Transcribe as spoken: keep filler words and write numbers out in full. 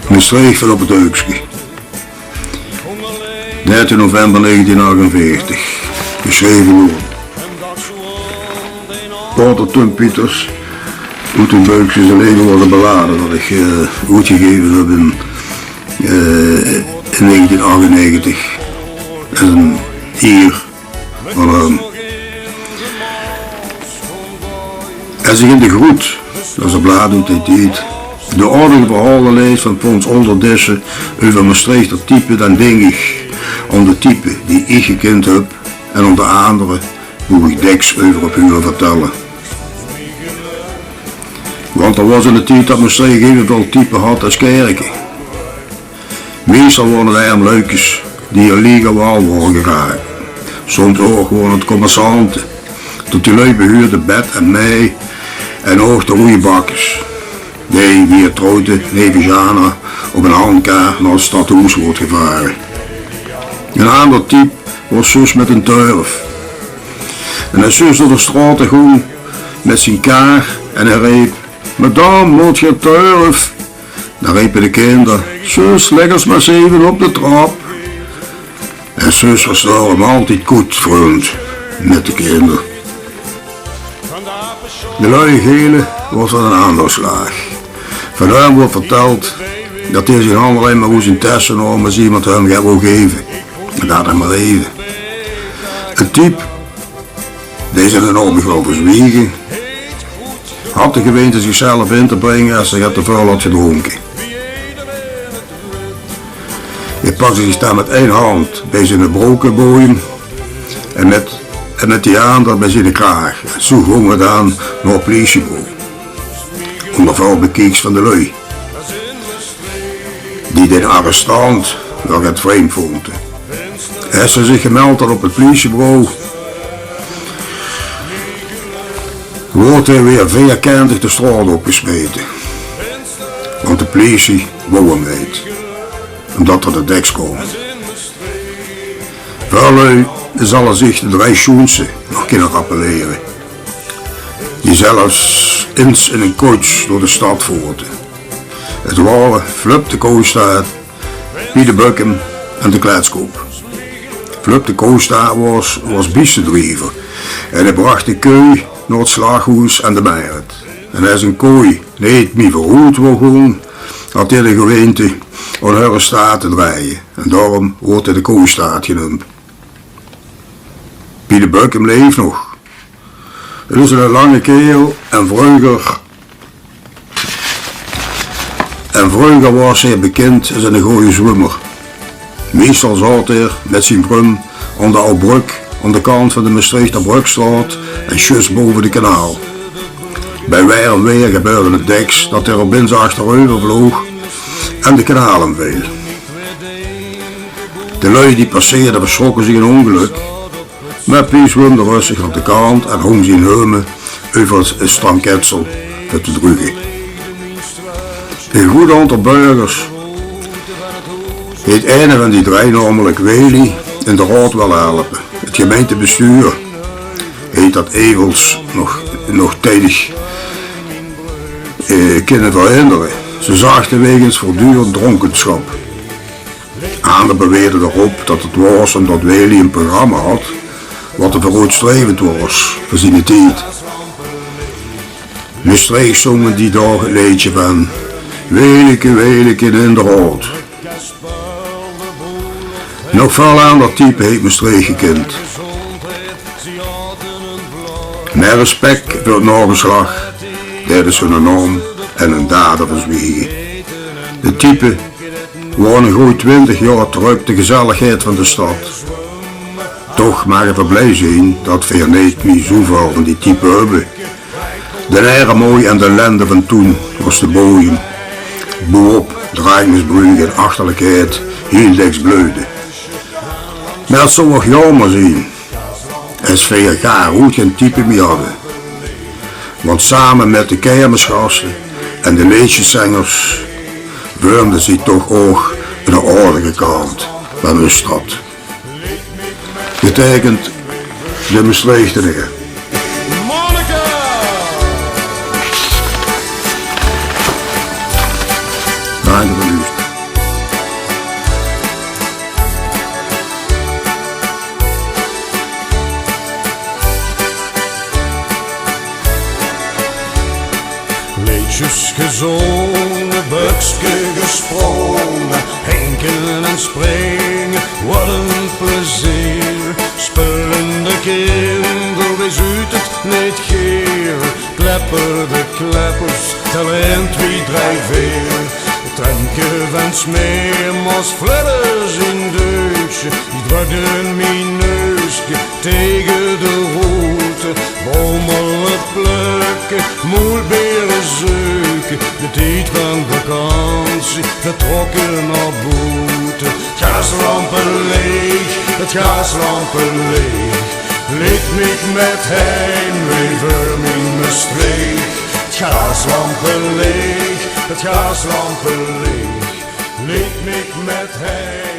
Mestreech van op 't Heukske. Dertien november negentien achtenveertig. Gesjreve door pater Tum Pieters. Oet 't beukske Ze leve waor de ballade dat ich, eh, oetgegeve höb in, eh, in negentien achtennegentig. En hie van häöm. Es ich in de Groet, dat is 'n blaad oet dae tied, de aardige verhaole laes van Fons Olderdisse euver Mestreechter type, dan dink ich aon de type die ich gekind höb en aon de aandere boe ich dèks euver höb hure vertèlle. Want d'r waor 'ne tied dat Mestreech eveväöl type had es kèrke. Meistal waore 't erm luikes die illegaal waal waore geraak. Soms ouch waore 't commerçante. Tot die lui behuurde Bert en mei en ouch de Roeje Bakkes, dee, wie 't trouwde, neve Jana op 'n handkar nao 't stadhoes woort gevare. 'n Aander type waor zus mit 'n turf. En es zus door de straote góng mit zien kar en hae reep: "Madame, mót geer turf?" Dan repe de kinder: "Zus, lèk ós mer ins eve op de trap." En zus waor daorum altied good vrund mit de kinder. De luie Gele waor van 'n aander slaag. Van häöm woort vertèld dat hae zien hand allein mer oet zien tesse naom es iemes häöm get wou geve. En dat mer eve. 'n Type dee zien naom ich wèl verzwiege, had de geweinte zichzelf in te bringe es 'r get te väöl had gedroonke. Hae pakde zich dan mit ein hand bie ziene brookebojem en mit, en mit die aander bie ziene kraag. En zoe góng 'r dan nao 't pliesjebureau. Ónger väöl bekieks van de lui, die d'n arrestant waal get vreemp vónte. Es 'r zich gemeld had op 't pliesjebureau, woort 'r weer veerkentig de straot opgesmete. Want de pliesie wou 'm neet, ómdat 'r te dèks kaom. Väöl lui zalle zich de drei sjoenste nog kinne rappelere, die zelfs ins in 'n koets door de stad voorte. 't Waore Flup de Kooistaart, Pie de Bökkem en de Kletskop. Flup de Kooistaart waor, waor biestedriever en hae brach de keu nao 't slachhoes aan de Merret. En es 'n kooi neet mie veuroet wou goon, had hae de geweinte aon häöre staart te drejje. En daorum woort 'r de Kooistaart geneump. Pie de Bökkem leef nog. 't Is 'ne lange kaerel en vreuger, en vreuger waor 'r bekind es 'ne goje zwummer. Meistal zaot 'r mit zien brum aon de Aw Brök, aon de kant van de Mestreechter Brökstraot en zjus bove de kanaal. Bij werm weer gebeurde 't dèks dat 'r opins achtereuver vloog en de kanaal in veel. De lui die passeerde versjrokke zich 'n óngelök, mer Pie zwumde röstig aon de kant en hóng zien heume euver 't stanketsel te druge. 'n Good aontal börgers heet eine van die drei, naomelek Wely, in de raod wèlle helpe. 't Gemeintebestuur heet dat evels nog, nog tieëdig, eh, kinne verhindere. Ze zachte wegens veurtdurend drónkesjap. Aander beweerde d'rop dat 't waor ómdat Wely e programma had wat te veuroetstrevend waor veur ziene tied. Mestreech zóng in die daog 't leedsje van Welyke, Welyke in de raod. Nog väöl aander type heet Mestreech gekind. Mer respek veur 't naogeslach deje ze hunne naom en hun dade verzwiege. De type waore 'n gooj twintig jaor trök de gezelligheid van de stad. Toch mage v'r blij zeen dat veer neet mie zoeväöl van die type höbbe. D'n erremooi en d'ellende van toen waor de bojem boe-op draakmisbruuk en achterlikheid hiel dèks bleujde. Mer 't zou ouch jaomer zeen es veer gaar good gein type mie hadde. Want same mit de kermisgaste en de leedsjeszengers vörmde zie toch ouch 'n aardige kant van ós stad. Geteikend: De Mestreechteneer. Gezónge, bökske gesprónge, hinke en springe, wat ein plezeer. Speulende kinder, wae zuut 't neet geer? Klepperde kleppers, tèlle ein, twie, drei, veer. Trèmke van Smeermaos, fledde zien deuntje, die drökde mien neuske tege de roete. Bommele plökke, moelbere zeuke, de tied van vakantie, vertrokke nao boete. 't Gaaslampe leech, 't gaaslampe leech, leet mich mit heimwee veur mien Mestreech. 't Gaaslampe leech, 't gaaslampe leech, leet mich mit heimwee.